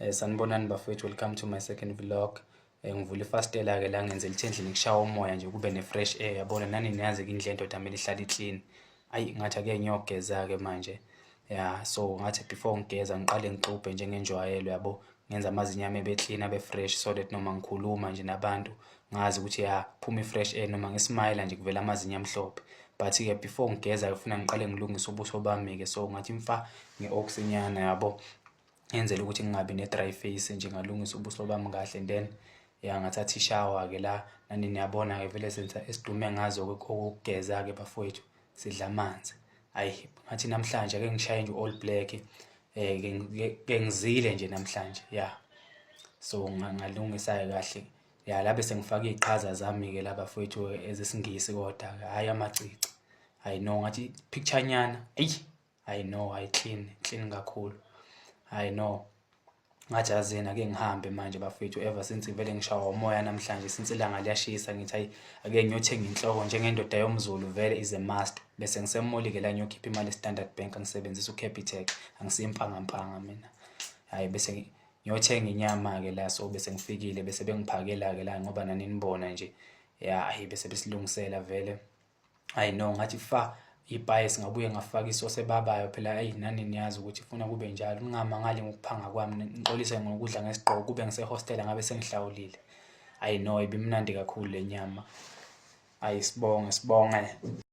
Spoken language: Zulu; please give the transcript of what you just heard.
Sanibonani bafowethu, welcome to my second vlog. Ngivula ifasitela-ke la ngenzela ukuthi endlini kushawa umoya nje kube ne-fresh air yabona nani niyazi-ke indlu yendoda kumele ihlale i-clean. Ayi ngathi ake ngiyogeza-ke manje. Ya so ngathi before ngigeza ngiqale ngixubhe njengenjwayelo yabo ngenza amazinyo ami ebe clean abe fresh so that noma ngikhuluma nje nabantu ngazi ukuthi ya phuma i-fresh air noma ngismayila nje kuvela amazinyo amhlophe. But-ke before ngigeza-ke funa ngiqale ngilungise ubuso bami-ke so ngathi mfa nge-oxy-nyana yabo ngenzela ukuthi ngingabi ne-dry face nje ngalungisa ubuso bami kahle and then ya ngathatha ishawa-ke la nani niyabona-ke vele senza esidume ngazo-ke okokugeza-ke bafowethu sidla amanzi. Ayi ngathi namhlanje ake ngishaye nje u-all black ke ngizile nje namhlanje ya so ngalungisa-ke kahle ya la bese ngifake iy'qhaza zami-ke la bafowethu ezesingisi kodwa-ke hhayi amacici. Hhayi no ngathi picture nyana eyi hhayi no hhayi clean clean kakhulu hhayi no ngathi yazini ake ngihambe manje bafethu ever since vele ngishawa umoya namhlanje since ilanga liyashisa ngithi hayi ake ngiyothenga inhloko njengendoda yomZulu vele is a must bese ngise-mall-ke la ngiyokhipha imali e-Standard Bank ngisebenzisa u-Capitec angisiyo impangampanga mina hhayi bese ngiyothenga inyama-ke la so bese ngifikile bese bengiphakela-ke la ngoba nani nibona nje ya hhayi bese besilungisela vele hayi no ngathi fa ipayisi ngabuye ngafaka isosi ebabayo phela eyi nani niyazi ukuthi funa kube njalo ningamangali ngokuphanga kwami ngixolise ngokudla ngesigqoko kube ngisehostela ngabe sengihlawulile ayi no ibimnandi kakhulu le nyama ayi sibonge sibonge.